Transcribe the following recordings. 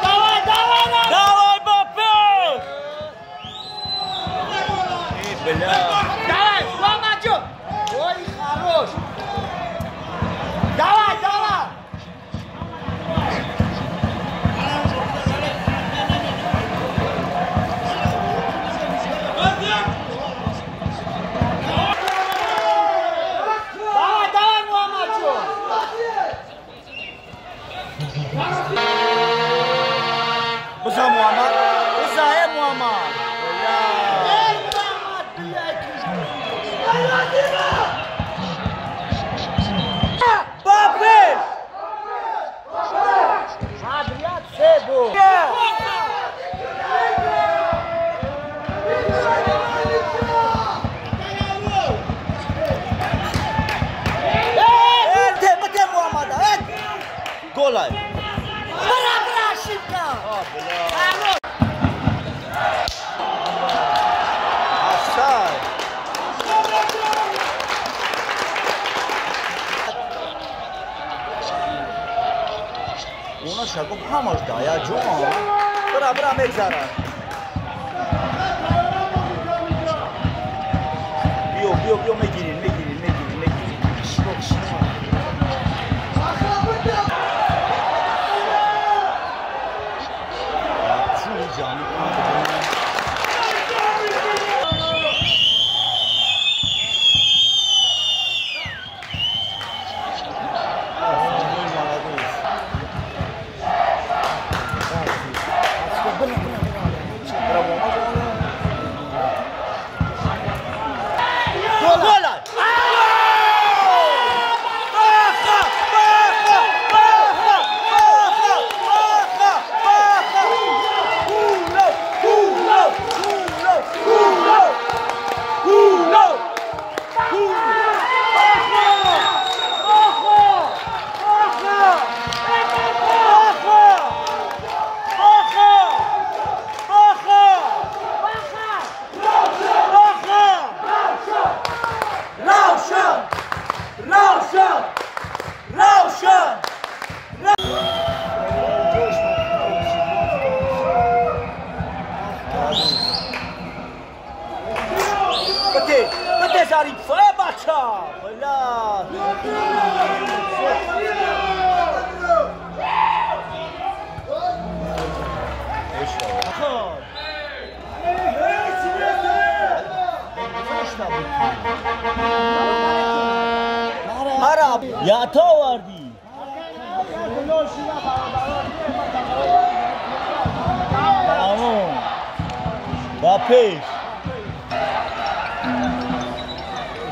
Давай, давай, давай, Бапе! Бля! Давай, Муҳаммадҷон! Ой, хорош! Давай, давай! Давай, давай, Муҳаммадҷон! Биза Муҳаммад, биза, э Муҳаммад! Бля! Эй, Муҳаммад, блядь! Бапе! Адриат Себо! Э, бите Муҳаммада, э! Голай! Бра, бра, ошибка! А, бля! Хорош! Офсайд! Она шагом ҳамаш дая ҷон. Бра, бра, мегзарад. Биё, биё, биё, мегирин, мегирин, мегирин, мегирин. Чуни ҷами. Гола! Баха! Баха! Баха! Баха! Баха! Баха! Гуло! Гуло! Гуло! Гуло! Гуло! Гуло! Баха! Баха! Баха! Баха! Баха! Баха! Баха! Равшан! Равшан! Равшан! Бате, бате Зариф, э бача! Бля! Ара, ята овардӣ. Тамом. Ба пеш.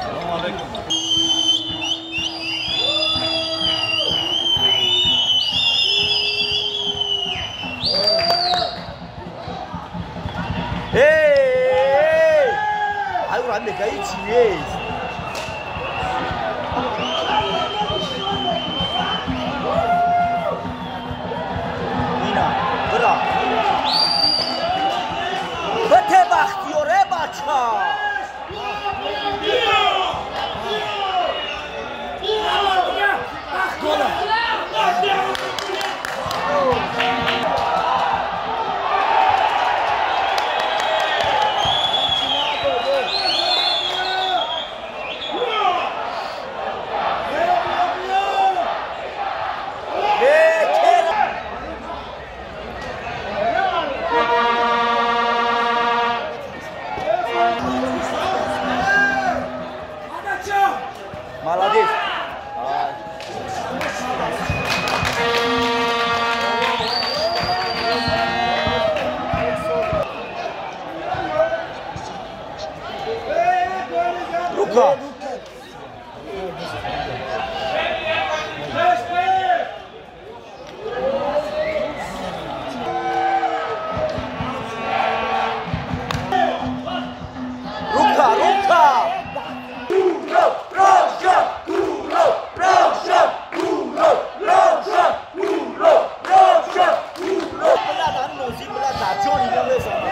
Салом алейкум. Эй! Ай, ура, мегаи чиест? Ина, бра. Бате Бахтиёр, э бача! Э, кера! Молодец! Рука! Рука, рука! Равшан! Равшан! Равшан! Равшан! Бля, дар нозӣ, бля, дар ҷони намезанам.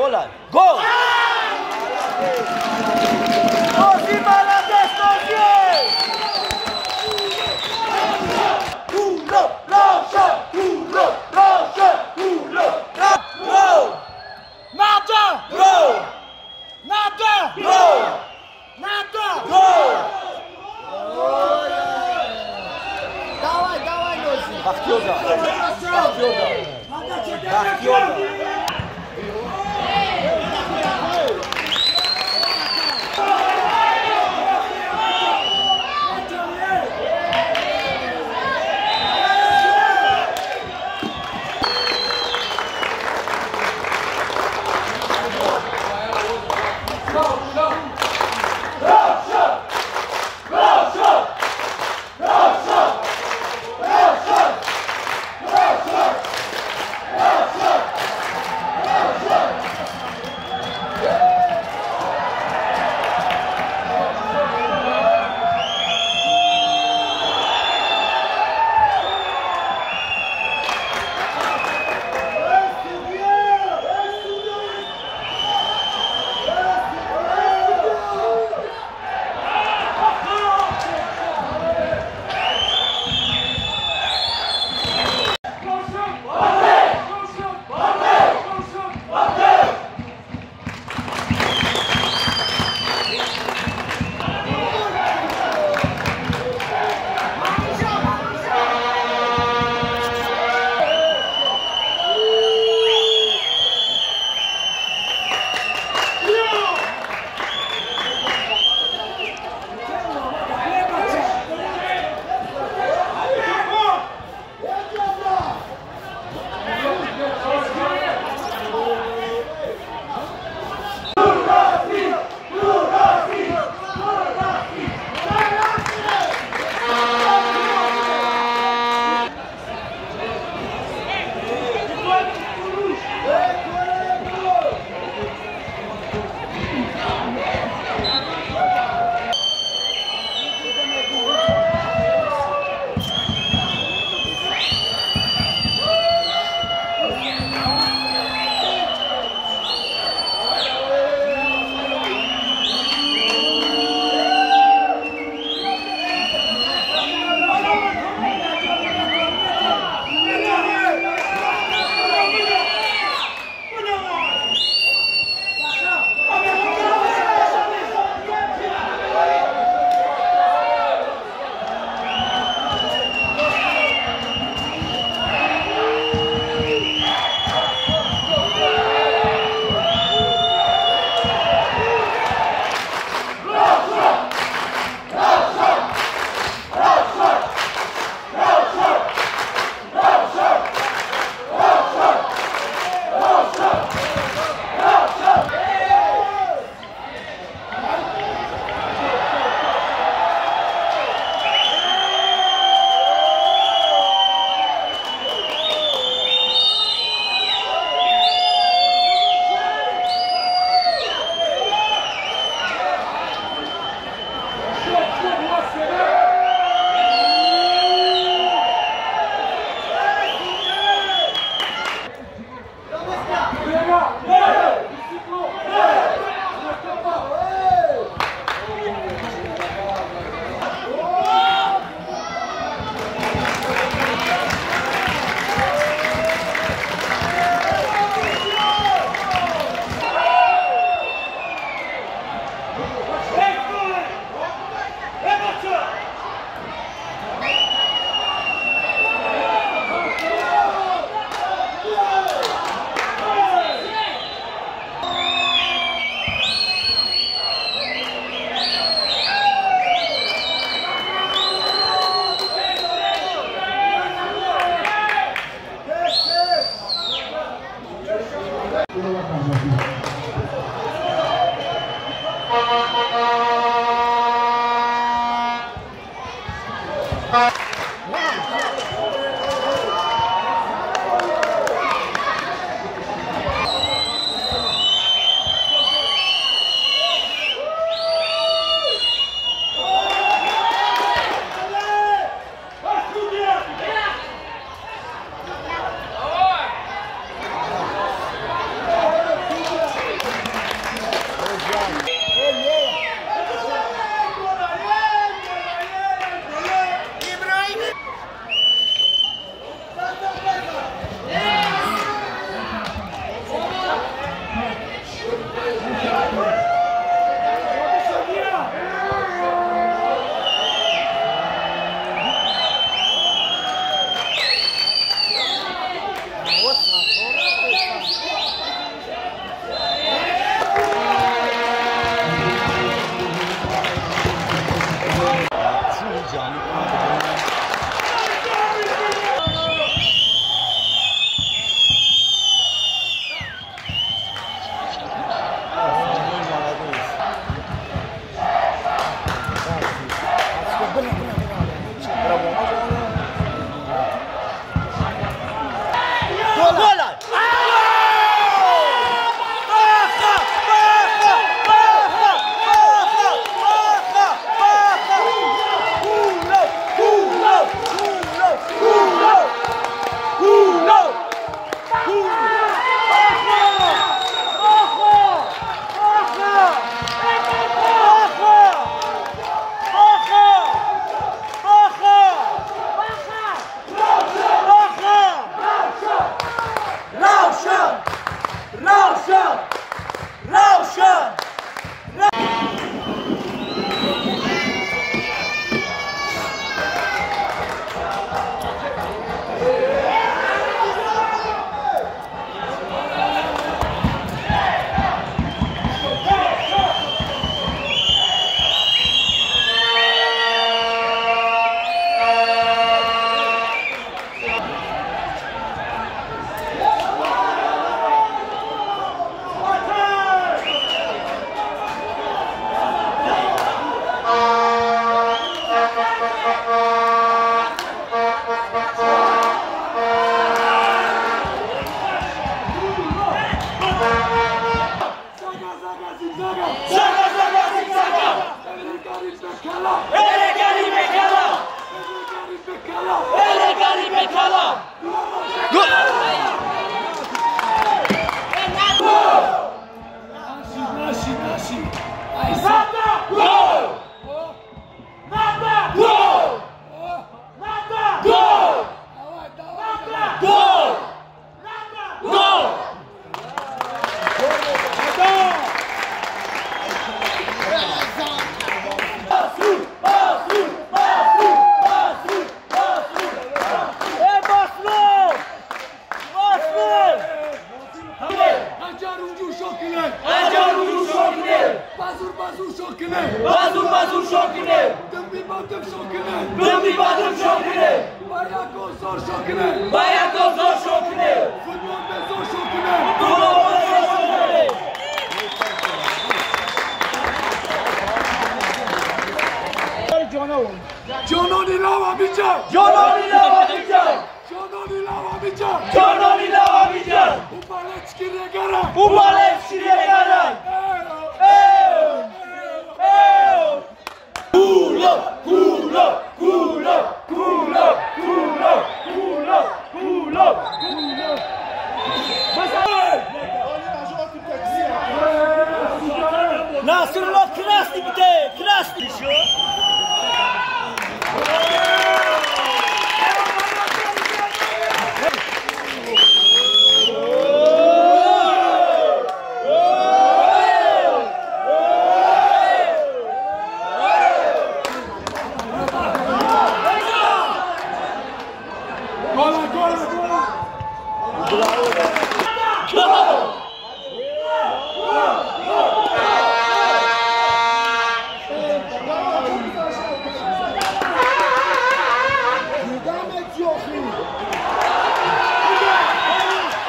Гол! Гол! Този молодец, Този! Ура! Раша! Ура! Раша! Ура! Гол! Надо! Гол! Надо! Гол! Надо! Гол! Давай, давай, Този! Бахтиёрда! Бахтиёрда! Бахтиёрда!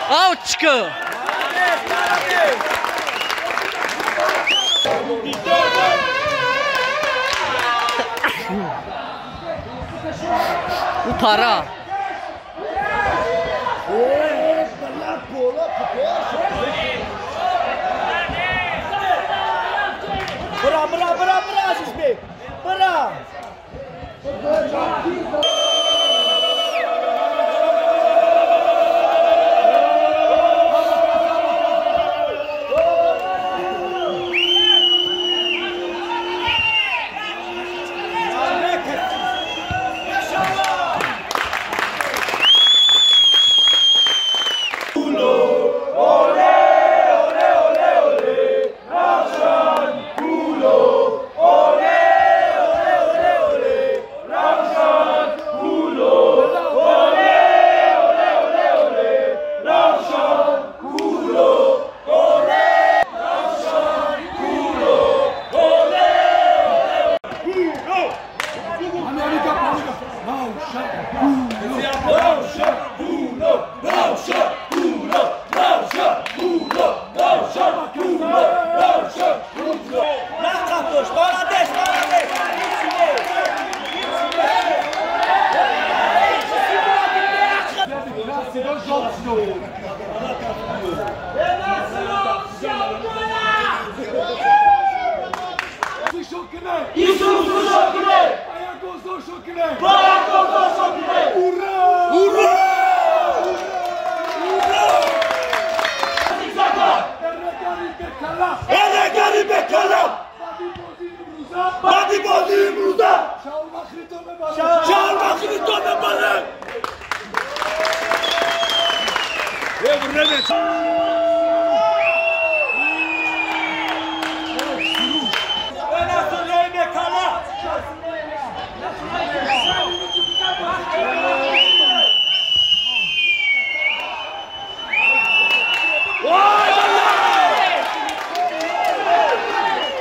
Аутчка! O Pará! Bra, bra, bra, bra, Zizbe! Bra!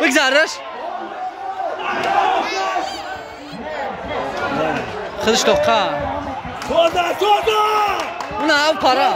Бигзараш? Худаш тоқа. Тоза, тоза! На, пара.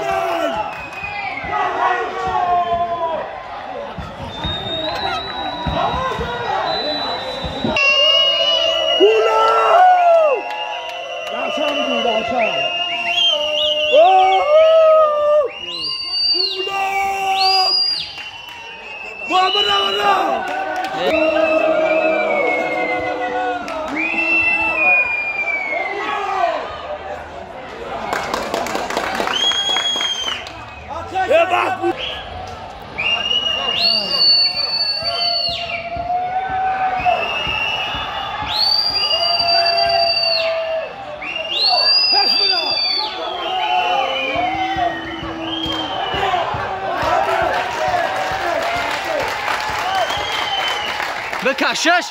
بکشش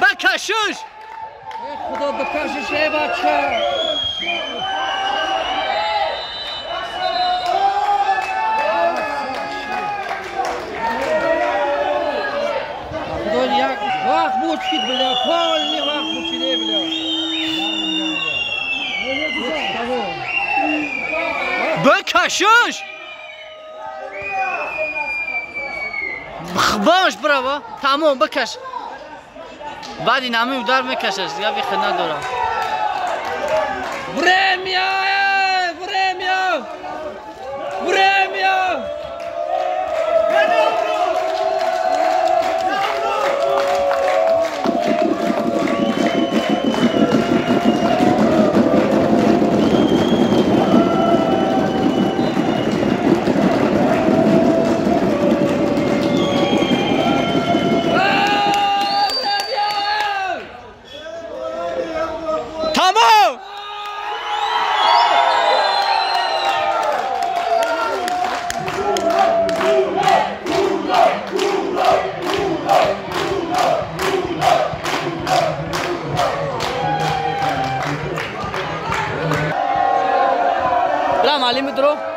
بکشش خدا بکشش ای بچه خدا یک وقت بود بля полный вақт буд бля بکشش باش براوا تمام بکش بعد این همه در میکشش دیگه بیخ ندارم Время! Время! Время! تمام माली मित्रों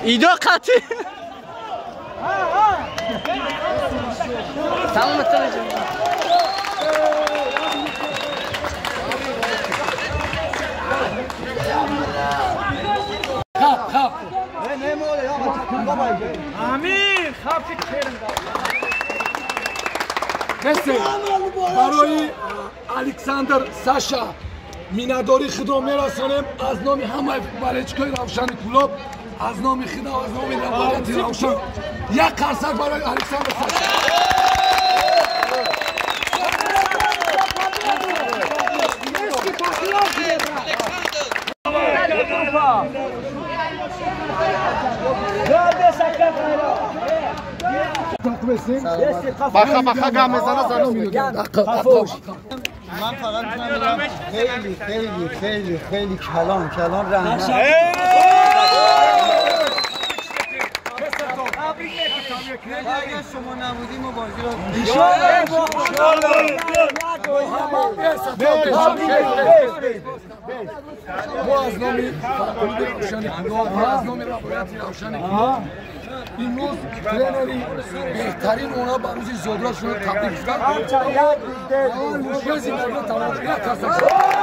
ایدو قطعی تمام امیر برای الکساندر ساشا миннатдории худро мерасонем аз номи ҳамаи болельщикои Равшани Кӯлоб, аз номи худам, аз номи равояти Равшан як қарсак барои Александр Саша. بخا بخا گام میزنه زنو من فقط میگم خیلی خیلی خیلی خیلی کلان کلان رحمت. اگر شما نبودیم و بازی رو ما از نام روشن از نام روایت روشن امروز ترنری بهترین اونا با روز زودراشون تبریک گفتن.